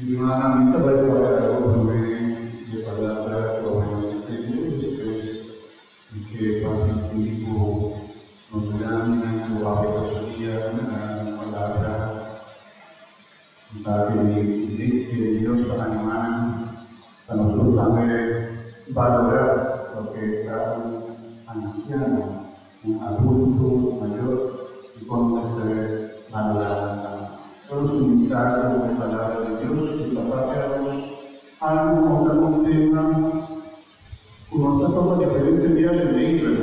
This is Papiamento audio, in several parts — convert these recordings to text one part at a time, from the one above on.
Mi rumannan, mi ta bai papia algu promé di e palabra ku awe nos ta tende, despues mi ke papia pidi ku nos grandinan ku awe ta su dia na nan un palabra di parti di Iglesia di Dios pa animá nan pa nos tur tambe balorá loke ta un ansiano, un adulto mayor i kon mester balorá nan tambe. Ora nos kuminsá ku e Palabra di Dios, ku ta papia nos algu konta un tema ku nos ta topa diferente bia den Beibel.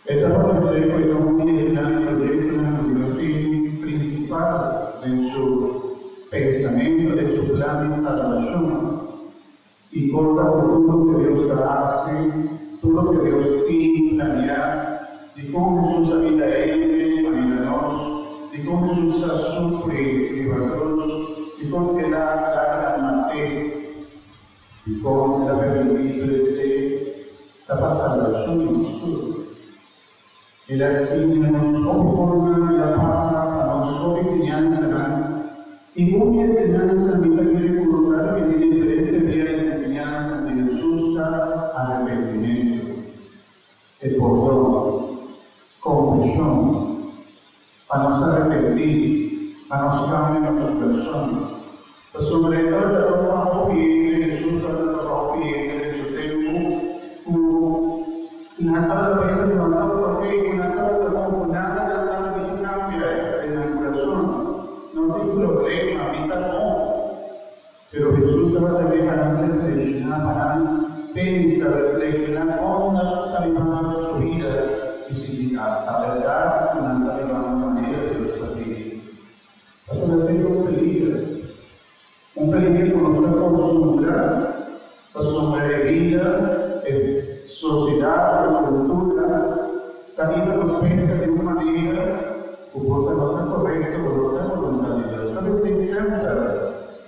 E ta paresé ku e ta un di e gran proyektonan ku Dios tin prinsipal den su pensamentu, den su plan di salbashon. I konta ku tur loke Dios ta hasi, tur loke Dios tin planiá, dikon Hesus a bira hende manera nos, dikon Hesus a sufri riba krus, dikon el a laga nan mat'é, dikon el a permití tur esei, ta pa salbashon di nos tur. El a siña nos hopi forma, el a pasa pa nos hopi siñansanan, i un di e siñansanan mi ta kere ku lo ta repetí diferente bia den e siñansanan di Hesus ta arepentimentu, e pordon, konfeshon, pa nos arepentí, pa nos kambia nos kurason. Pasobra e tabata topa hopi hende, Hesus tabata topa hopi hende den su tempu ku nan tabata pensa ku nan tabata oke, ku nan tabata bon, ku nada nan tabata tin kambia den nan kurason. No tin problema, mi ta bon. Pero Hesus tabata ke pa nan reflekshoná, pa nan pensa, reflekshoná kon nan ta bibando su bida i si ta bèrdat ku nan ta bibando manera Dios ta pidi. Pasobra esei ta un peliger, un peliger ku nos ta kostumbrá pasobra e bida, e sosiedat, e kultura ta hiba nos pensa di un manera ku por ta no ta korekto o no ta boluntat di Dios. Ta p'esei semper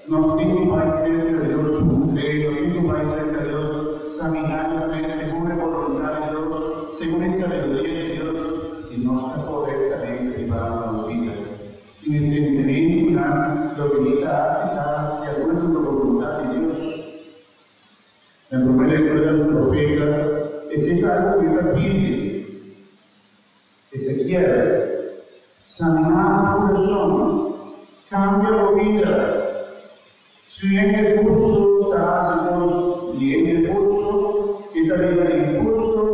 nos tin ku bai serka Dios puntr'é, nos tin ku bai serka Dios saminá nos mes segun e boluntat di Dios, segun e sabiduria di Dios, si nos ta korektamente bibando nos bida. Sin e sentimentunan, loke mi ta hasi ta di akuerdo ku boluntat di Dios. Na promé lektura di profeta, esei ta algu ku e ta pidi Ezekiel, Saná bo kurason, kambia bo bida. Si un hende hustu ta hasi kos di hende hustu, si e ta biba inhustu,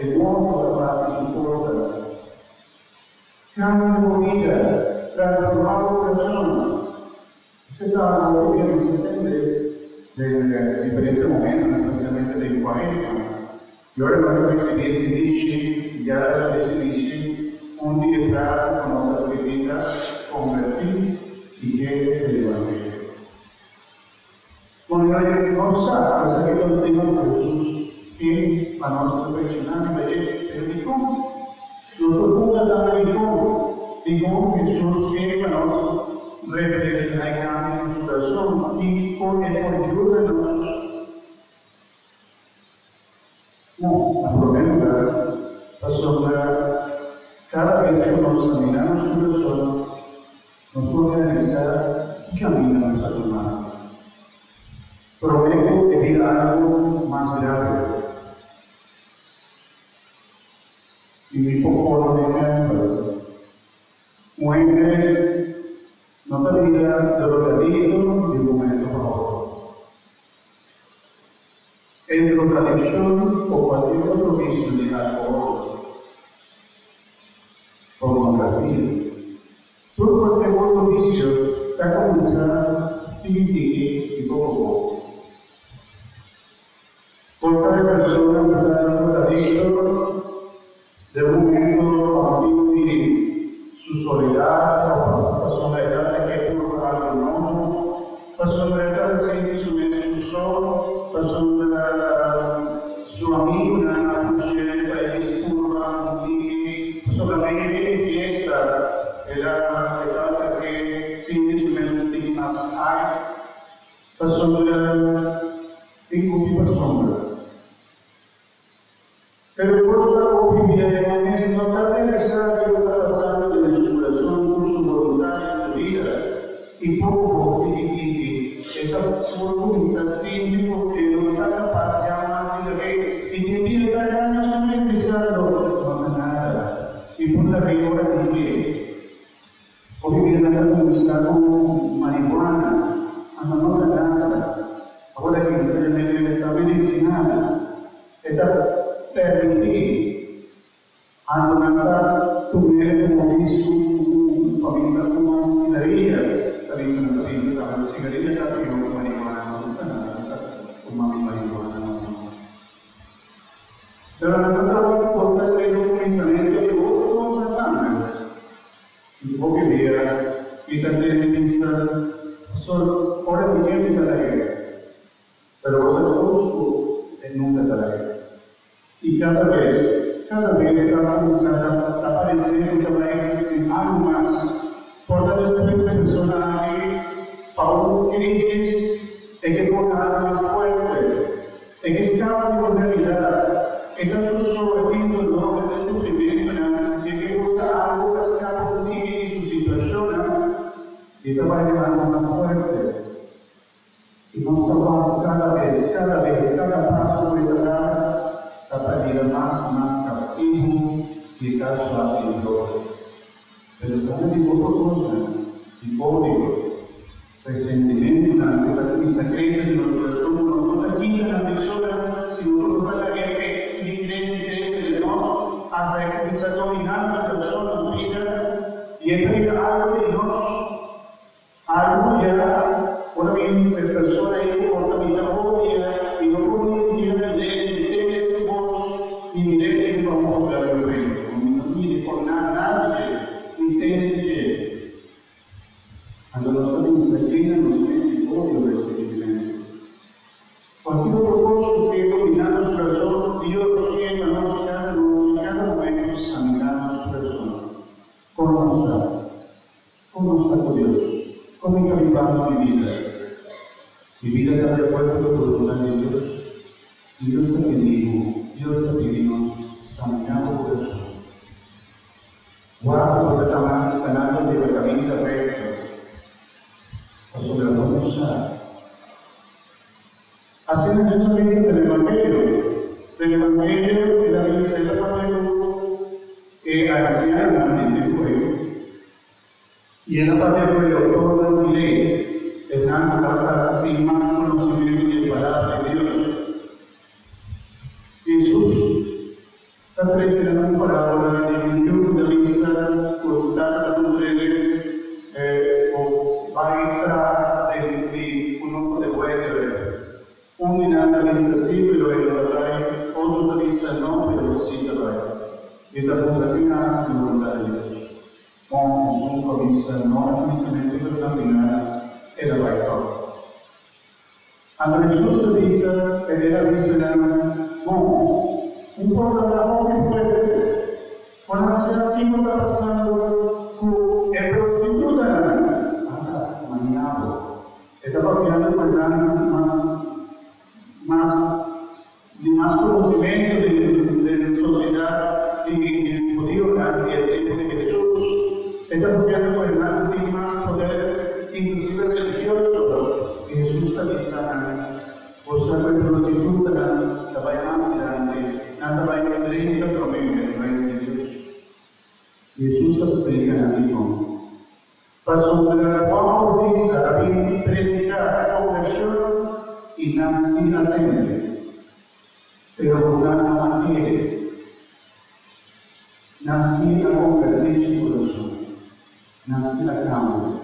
e morto ta bati su porta. Kambia bo bida, transformá bo kurason. Esei ta algo ku nos ta tende den diferente momentonan, spesialmente den Kuaresma. I ora nos ta risibí e sirbishi, ya su sirbishi, un di e frase ku nos ta ripití ta, Konvertí i kere den Evangelio. Bon, i nos sa ku esaki ta un tema ku Hesus ke pa nos reflekshoná riba dje, pero dikon? Nos por puntra tambe dikon. Dikon Hesus ke pa nos reflekshoná i kambia nos kurason? Kiko e por yuda nos? No, na promé lugar, pasobra kada bes ku nos saminá nos kurason, nos por realisá ki kaminda nos ta tumá. Promé ku e bira algu mas grave. I mi por pone un ehèmpel. Un hende no ta bira drogadikto di un momento pa otro. E drogadikshon o kualke otro bisio di alkohòl, pornografia, tur kualke otro bisio ta kuminsá tiki tiki i poko poko. Por ta e persona ku ta drogadikto den un momento pa motibu di su soledat o pasobra e ta ke purba algu nobo, pasobra e ta sinti su mes su so, pasobra su amigunan a push'é pa e djis purba un tiki, pasobra maybe e fiesta el a e tabata ke sinti su mes un tiki mas high, pasobra tin hopi pasobra. Pero e kos ta hopi bia e no mes no ta realisá kiko ta pasando den su kurason ku su boluntat den su bida i poko poko tiki tiki Pastor kuminsá sinti ku e no ta kapas ya mas di lag'é i tin bira ta gaña su mes bisando, No ta nada, mi por lag'é ora mi ke. Hopi bira nan ta kuminsá ku marihuana, anto no ta nada. Awor aki ta yam'é ta medisinal, e ta permití. Anto nan ta tum'é komo visto ku pa mi ta tuma un sigaria, ta bisa nan ta bisa tambe sigaria ta pió ku marihuana, anto no ta nada mi ta tuma mi marihuana normal. Pero nan ta traha ku por ta esei lo kuminsamentu di otro kosnan tambe. I hopi bia mi ta tende bisa, Pastor, ora mi ke mi ta lag'é. Pero bo sa kos ku e nunka ta lag'é. I kada bes, kada bes ta kuminsá ta ta paresé ku ta bai den algu mas. Por ta despues e persona aki pa un krísis e ke pone algu mas fuerte, e ke skapa di un realidat, e ta su so, e tin dolor, e tin sufrimentunan, e ke buska algu pa skapa un tiki di su situashonnan, i ta bai den algu mas fuerte. I nos ta wak kada bes, kada bes, kada paso ku e ta dar ta ta bira mas i mas kaptibu di e kaso aki di droga. Pero tambe di otro kosnan, di odio, resentimentunan ku ta kuminsá krese den nos kurason ku nos no ta kita nan mesora, sino ku nos ta laga e sigui krese i krese den nos asta e kuminsá dominá nos kurason, nos bida, i e ta bira algu di nos. Algun dia, ora mi e persona ei ku por ta mi ta odia, mi no por ni sikiera mir'é, ni tende su bos, ni mir'é den pa un hotel europeo. Mi no mira por na nadie, ni tende di dje. Anto nos ta bisa yena nos mes di odio resentimentu. Cualkier otro cos cu ke domina nos curason, Dios ke pa nos cada nochi, cada momento samina nos curason. Con nos ta? Kon nos ta ku Dios? Kon mi ta bibando mi bida? Mi bida ta di akuerdo ku boluntat di Dios? I Dios ta pidi bo, Dios ta pidi nos, saminá bo kurason. Wak si bo ta tamando kanando riba kaminda rekto, pasobra bo no sa. Asina Hesus a bisa den Evangelio. Den Evangelio el a bisa, el a papia ku e ansianonan di tempu ei, i el a papia ku e outornan di lei, esnan ku tabata tin mas konosimentu di e Palabra di Dios. Hesus ta trese nan un parábola di un yu ku ta bisa ku tata ta puntr'é ku bai traha den di kunuku de buetere. Un di nan ta bisa sí, pero e no ta bai, otro ta bisa no, pero sí ta bai. I ta puntra ken a hasi e boluntat di Dios. Bon, esun ku a bisa no na kuminsamentu pero na final el a bai tòg. Anto Hesus ta bisa, el a bisa nan, Bon, un por ta na hopi fuerte, por hacia kiko ta pasando ku e prostitutanan? Ata, maniabo, e ta papiando ku esnan mas mas di mas konosimentu den sosiedat di e hudionan di e tempu di Hesus. E ta papiando ku esnan ku tin mas poder, inklusive religioso. I Hesus ta bisa nan, Boso ku e prostitutanan ta bai mas dilanti, nan ta bai drenta promé den Reino di Dios. Hesus ta splika nan dikon. Pasobra Juan Bautista a bin prediká konversión i nan sí a tende, pero ku nan no a kere. Nan sí a konvertí su kurason, nan sí a kambia,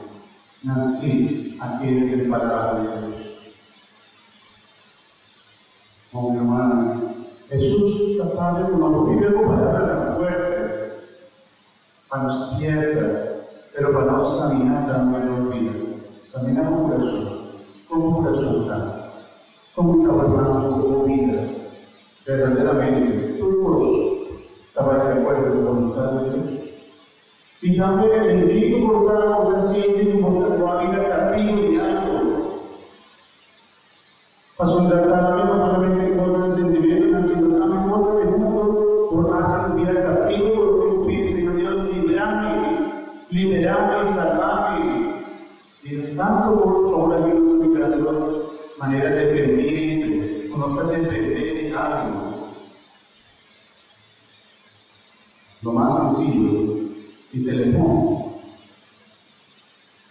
nan sí a kere den Palabra di Dios. Bon, mi rumannan, Hesus ta papia ku nos hopi ku palabranan fuerte. Pa nos spierta, pero pa nos saminá tambe nos bida. Saminá bo kurason. Kon bo kurason ta? Kon bo ta wardando bo bida? Berdaderamente, tur kos ta bai di akuerdo ku boluntat di Dios? I tambe, den kiko bo ta bo ta sinti ku bo ta bo a bira katibu di algu? Pasobra tambe no solamente kontra di sentimentunan, sino tambe kontra di mundu por hasi ku bira kaptivo ku loke ku pidi Señor Dios, Liberá mi, liberá mi, salbá mi. Mira, tantu kos ora mi no ta mirando. Manera dependiente, ku nos ta dependé di algu. Lo mas sensiyo, di telefòn.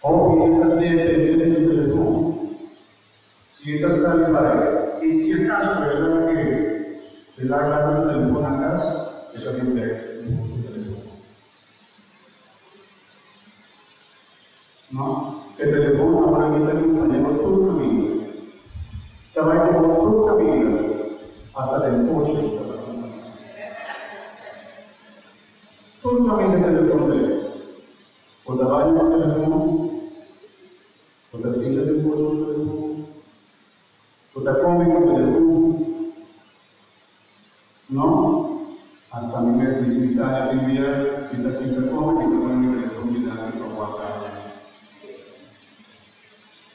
Hopi hende ta dependé di su telefòn. Si e ta sali bai i si akaso e laga ke e laga laga su telefòn na kas, e ta bin bèk ku su telefòn. No, e telefòn awor aki ta kompañá bo tur kaminda. Ta bai ku bo tur kaminda, asta den kochi ta bai kompañá bo. Tur kaminda e telefòn ta ei. Bo ta bai ku telefòn, bo ta sinta den kochi ku telefòn, bo ta kome ku telefòn. No, hasta mi mes mi mi ta tin dia mi ta sinta kome mi ta pone mi telefon dilanti pa wak algu.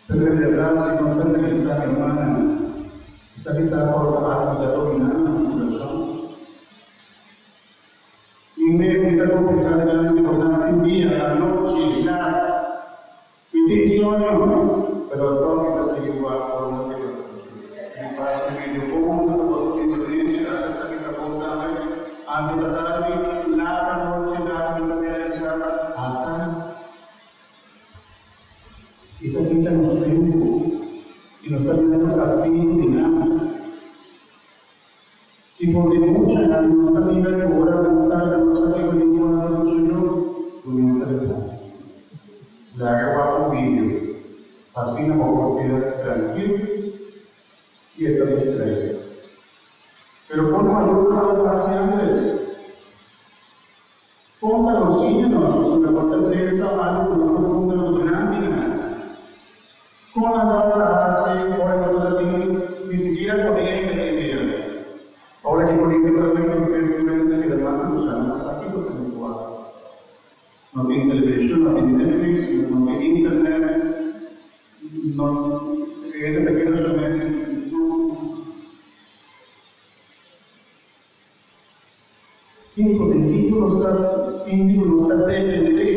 Pero en berdad si nos ta realisa hermana esaki ta por ta algu ta domina na nos kurason. Mi mes mi ta confesa dilanti di bonan tin dia anochi lat Mi tin soño, pero tòg mi ta sigui wak por loke ta sucede. Mi pasa un medio bon, ta por un incidencia, ata esaki ta bon tambe. Anto ta tardi, laat anochi, laat mi ta realisa, ata i ta kita nos tempu i nos ta bira no kaptivo di nan. I for di muchanan nos ta mira ku ora nan tarda nos ta kiko di un hasi ku su yu, duna un telefòn. Laga wak un video, asina bo por keda trankil i e ta distraí. Pero kon mayornan lo ta hasi ántes? Kon ta nos siña nos pasobra bo ta ser ta algu ku no por puntra bo grandinan? Kon nan tabata hasi ora no tabata tin ni sikiera koriente den dia? Ora ki koriente tabata tin tur hende ta keda man krusa, nan no sa kiko ta ku hasi. No tin televishon, no tin Netflix, no tin internet, no hende ta keda su mes no. Kiko den kiko nos ta sinti ku nos ta dependé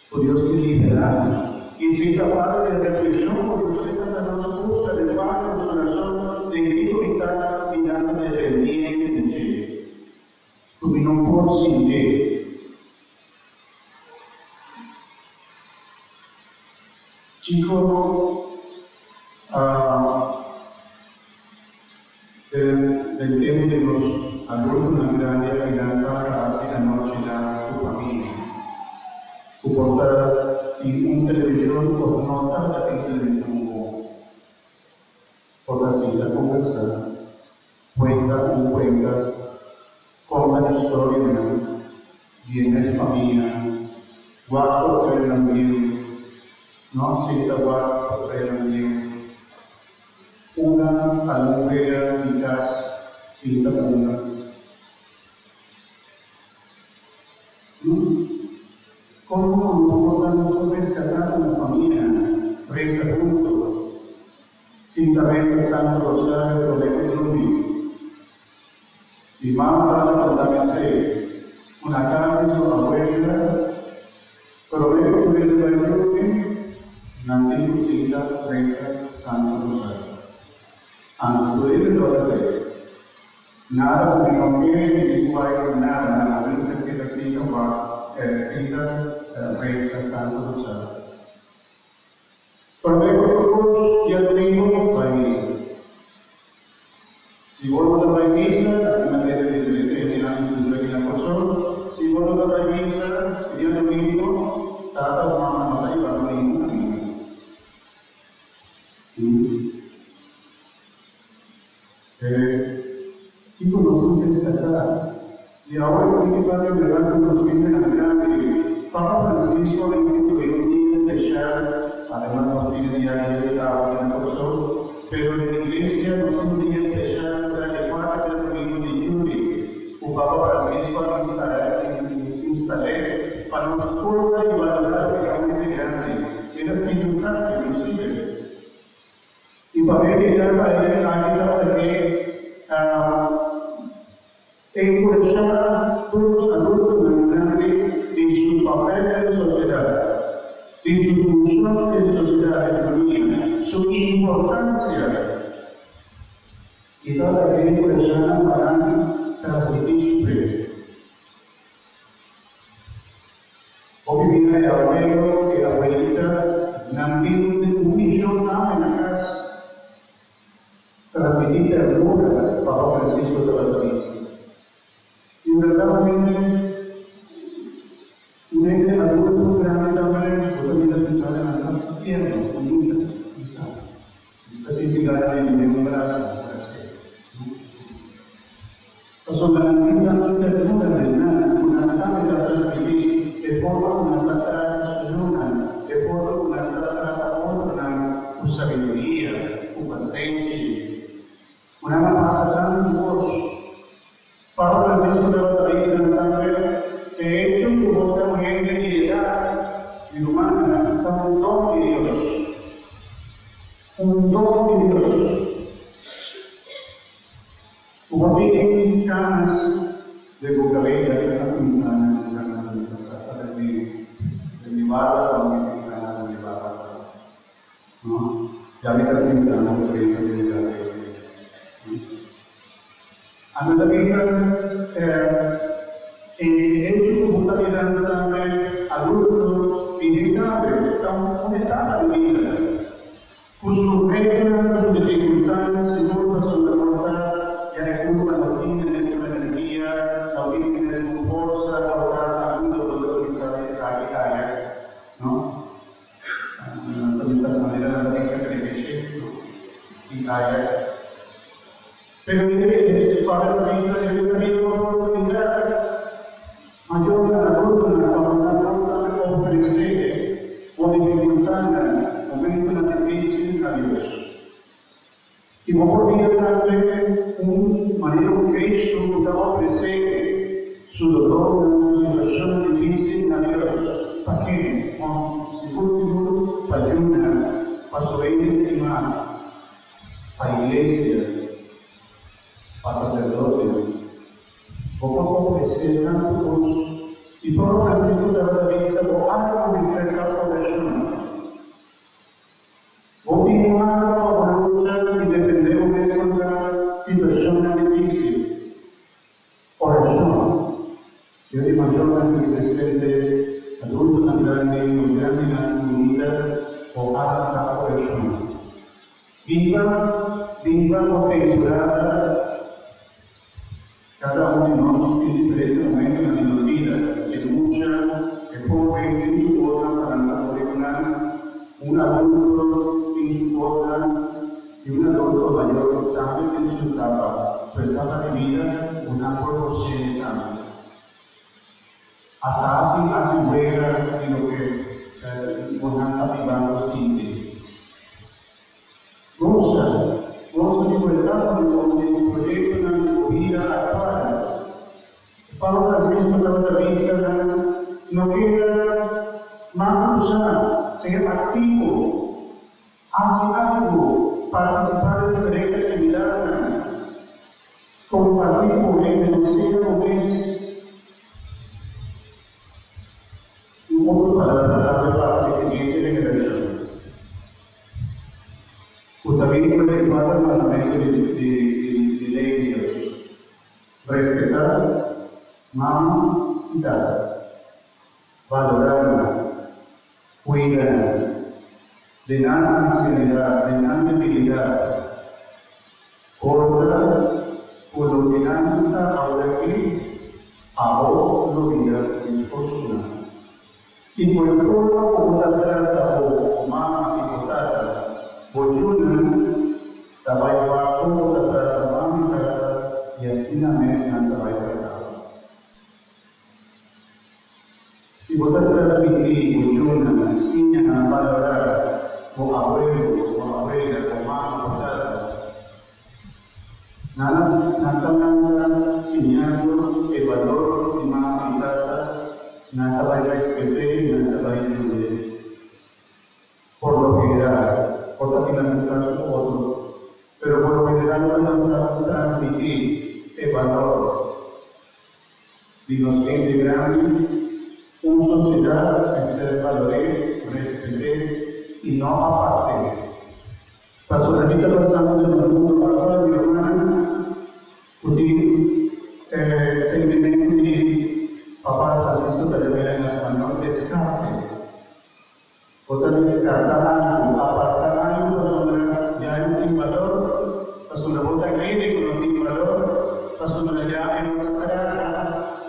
ku Dios ke liberá nos? I si ta parti di reflekshon ku Dios ke ta nos buska den parti nos kurason den kiko mi ta mirando dependiente di dje, ku mi no por sin dje. Kiko a Den tempu di nos adultonan grandi a bira tabata hasi anochi na ku familia, ku por ta tin un televishon òf no tabata tin televishon bon. Por ta sinta kombersá, kuenta un kuenta, konta historianan di e mes famia, wak portretnan bieu, no sinta wak portretnan bieu. Una algun wega di kas sinta hunga. No? Kon ku nos por ta nos por reskatá komo famia, resa huntu, sinta resa Santo Rosario promé ku drumi? Mi mama tabata konta mi esei, ku na kas di su abuela, promé ku tur hende bai drumi, nan tin ku sinta resa Santo Rosario. Anto tur hende tabata tei. Nada ku mi no kere mi tin ku bai ku nada, nan a mester keda sinta wak, sinta resa Santo Rosario. Promé ku tur kos, diadomingo bai misa. Si bo no ta bai misa, asina ta e diferente hendenan inclusive aki na Kòrsou, si bo no ta bai misa diadomingo, tata o mama no ta hiba bo ningun kaminda. Kiko nos tin rescatá? I awor e tin ki papia berdad ku nos biblia grandi. Papa Francisco a instituí un dia special, ademas nos tin e dia Dia di Awa na Kòrsou, pero den iglesia nos tin un dia special ku ta e kuater diadomingo di juli, ku Papa Francisco a instal'é pa nos korda i balorá loke a un hende grandi. E ta skirbi un karta inclusive. I pa medio di nan pareha aki tabata ke enkurashá tur nos adultonan grandi den su papel den sosiedat, den su funshon den sosiedat, den famia, su importansia. I tabata ke enkurashá nan pa nan transmití su fe. Hopi bia e abuelo i abuelita nan tin un mishon tambe na kas, transmití ternura, Papa Francisco tabata bisa. I bèrdaderamente un hende adulto grandi tambe bo ta mira su cara nan ta tierno, bunita, bo sa. Bo ta sinti gana di dun'é un braso, un bras'é, no? Pasobra nan tin tantu ternura den nan ku nan tambe ta transmití e forma ku nan ta trata su yunan, e forma ku nan ta trata otronan ku sabiduria, ku pasenshi. Ku nan a pasa tantu kos. Papa Francisco tabata bisa nan tambe, E hecho ku bo ta un hende di edat, mi rumannan, ta un don di Dios. Un don di Dios. Ku bo tin kanas den bo kabei, ya ta kuminsá na tin kanas den mi kabei, asta den mi den mi barba tambe tin kanas den mi barba tambe. No, ya mi ta kuminsá na kabei tambe mi ta no. Anto ta bisa e hecho ku bo ta mirando tambe adulto i den tambe ta un etapa di bida ku su retonan, ku su difikultatnan, sigur pasobra por ta ya e kurpa no tin e mesun energia, no tin e mesun forsa, por ta adulto bo ta kuminsá aki aya, no. Nan ta manera nan ta bisa krepeshe i aya. Pero e Pablo ta bisa e ta bini un oportunidat mayornan, adultonan pa bo nan por tambe ofresé bo difikultatnan, momentunan difísil na Dios. I bo por mira tambe un manera ku Kristu ku ta ofresé su dolornan, su situashon difísil na Dios. Pa ken? Bon, sigur sigur pa yunan, pa su hende stimá, pa iglesia, pa saserdotenan. Bo por ofresé tantu kos i por ofresé ku tabata bisa bo alma mester ta orashon. Bo tin un arma pa bo lucha i defendé bo mes kontra situashonnan difísil. Orashon. Yo di mayornan aki presente, adultonan grandi, nos grandinan bunita, bo arma ta orashon. Biba, biba bo temporada. Kada un di nos tin diferente momentonan di nos bida. E mucha, e hoben tin su kosnan pa nan ta kore ku nan, un adulto tin su kosnan i un adulto mayor tambe tin su etapa, su etapa di bida ku nan por posee tambe. Asta hasi hasi wega di loke bo nan ta bibando sinti. Gosa, gosa di bo etapa di bo di bo proyektonan di bo bida aktual. Papa Francisco tabata bisa nan no keda man krusá, sea aktivo, hasi algu, partisipá den diferente aktividatnan, kompartí ku hende, no sea bo mes. Un otro palabra tambe pa e siguiente generashon ku ta bin ku e kuater mandamentu di di lei di Dios, Respetá mama i tata, balorá nan, kuida nan den nan ansianidat, den nan debilidat, Corda cu loke nan ta awor aki, abo lo bira mescos cu nan. I cu e forma cu bo ta trata bo mama i bo tata, bo yunan ta bai wak con bo ta trata mama i tata i asina mes nan ta bai trata bo. Si bo ta transmití bo yunan siña nan balorá bo abuelo, bo abuela, bo mama, bo tata, nan a nan ta lanta siñando e balor di mama i tata, nan ta bai respet'é i nan ta bai yud'é. Por lo general, por ta bira un caso cu otro, pero por lo general ora nan ta transmití e balor di nos hende grandi, un sociedad mester balor'é, respet'é y no apart'é. Pasobra mi ta pasando den un mundo actual, mi rumannan. Pasobra ya e no ta traha,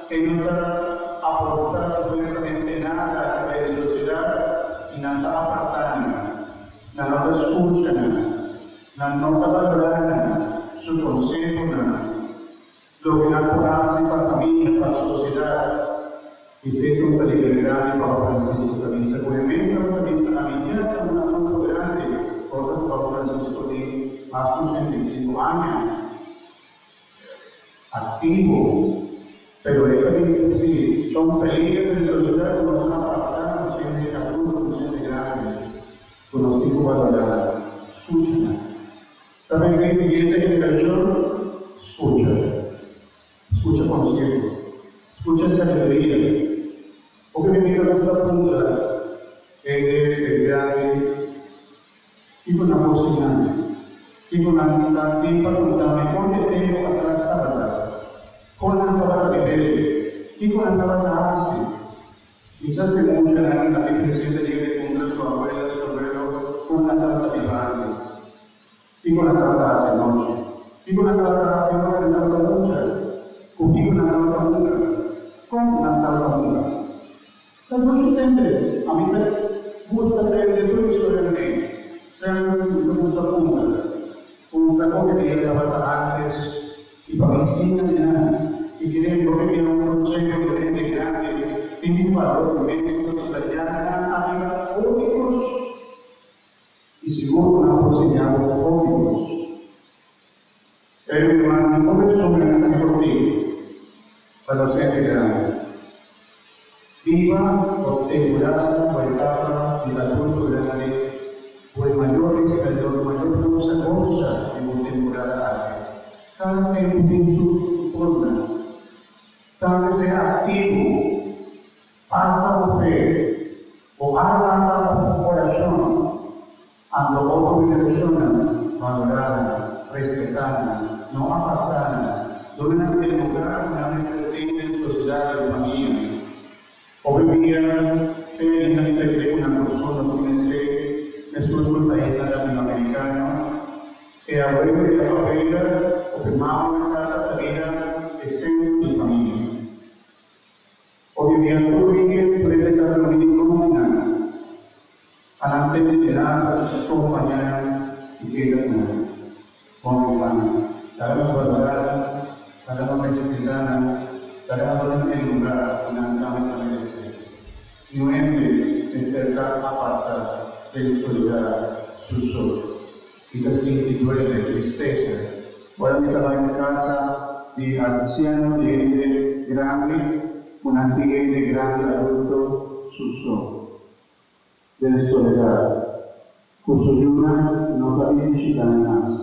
e no ta aportá supuestamente nada den sosiedat i nan ta apartá nan. Nan no ta skucha nan. Nan no ta balorá nan, su konsehonan, loke nan por hasi pa famia, pa sosiedat. Esei ta un peliger grandi, Papa Francisco ta bisa. Ku e mes tabata bisa, Ami ya ta un adulto grandi, ora ku Papa Francisco tin mas ku 85 aña. Aktivo. Pero e ta bisa si ta un peliger den sosiedat ku nos ta apartá nos hende adulto, nos hende grandi, ku nos tin ku balorá, skucha nan. Ta pensa e siguiente generashon skucha. Skucha konseho. Skucha sabiduria. Hopi mi mira nos ta puntra hende grandi. Kiko nan por siña mi? Kiko nan ta tin pa konta mi kon e tempu atras tabata? Kon nan tabata bibel? Kiko nan tabata hasi? Kisas e muchanan aki presente yega di puntra su abuela, su abuelo kon nan tabata biba antes. Kiko nan tabata hasi anochi? Kiko nan tabata hasi ora nan tabata mucha? Ku kiko nan tabata hunga? Kon nan tabata hunga? Ta dushi tende, ami ta gusta tende tur historianan ei. Semper mi ta gusta puntra, puntra kon e bida tabata antes i pa mi siña di nan. I kere mi hopi bira un konseho di hende grandi tin un balor inmenso pasobra ya nan a biba hopi kos i sigur ku nan por siña bo hopi kos. Pero mi ruman, no resume nan si por tin pa nos hende grandi. Biba bo temporada, bo etapa di adulto grandi ku e mayor respeto, ku mayor forsa, gosa di bo temporada aki. Kada tempu tin su forma. Tambe sea aktivo, pasa bo fe, bo arma bo orashon. Anto otro generashonnan balorá nan, respetá nan, no apartá nan, duna nan e lugar ku nan mester tin den sosiedat den famia. Hopi bia te ainda mi ta kere ku nan por son nos tin esei, meskos ku e paisnan latinoamerikano, e abuelo i e abuela of e mama i tata ta bira e sentro di famia. Hopi bia tur weekend por e ta drumi di gruponan. A nan tende di nada si ta kompañá nan i keda ku nan. Bon rumannan, laga nos balorá nan, laga nos respetá nan, laga nos duna nan e lugá ku nan tambe ta meresé. Niun hende mester ta apartá den soledad su so i ta sinti duele, tristesa. Ora mi ta bai na casa di ansiano, di hende grandi, ku nan tin hende grandi adulto su so. Den soledad, cu su yunan no ta bin bishita nan mas.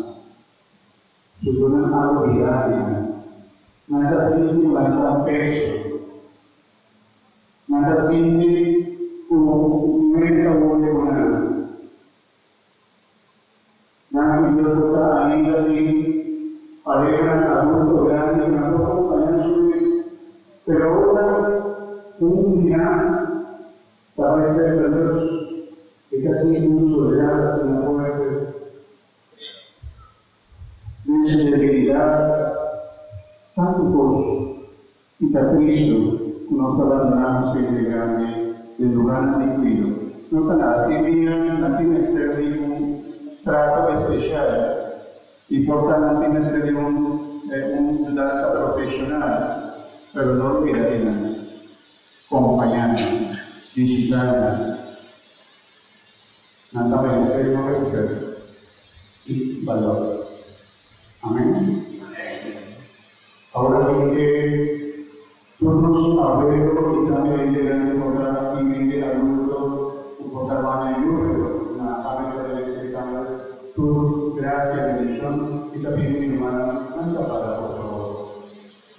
Su yunan a olbida di nan. Nan ta sinti cu nan ta un peso. Nan ta sinti cu niun ta worde cu nan. Nan cu Dios por ta ainda tin parehanan adulto grandi cu nan por compaña su mes, pero ora un di nan ta bai cerca Dios, e ta sinti un soledad asina fuerte, den su debilidad, tantu cos, i ta tristu ku nos ta bandoná nos hende grandi den lugánan di kuido. No ta nada, tin dia nan tin mester di un trato espesial i por ta nan tin mester di un un yudansa profeshonal, pero no lubida di nan, kompañá nan, bishitá nan. Nan ta meresé nos respeto i balor. Amén. Awor aki ke tur nos abuelo i tambe hende grandi por ta i hende adulto ku por ta baña yu, pero nan tambe ta meresé tambe tur grasia i bendishon i ta pidi mi rumannan nan ta para.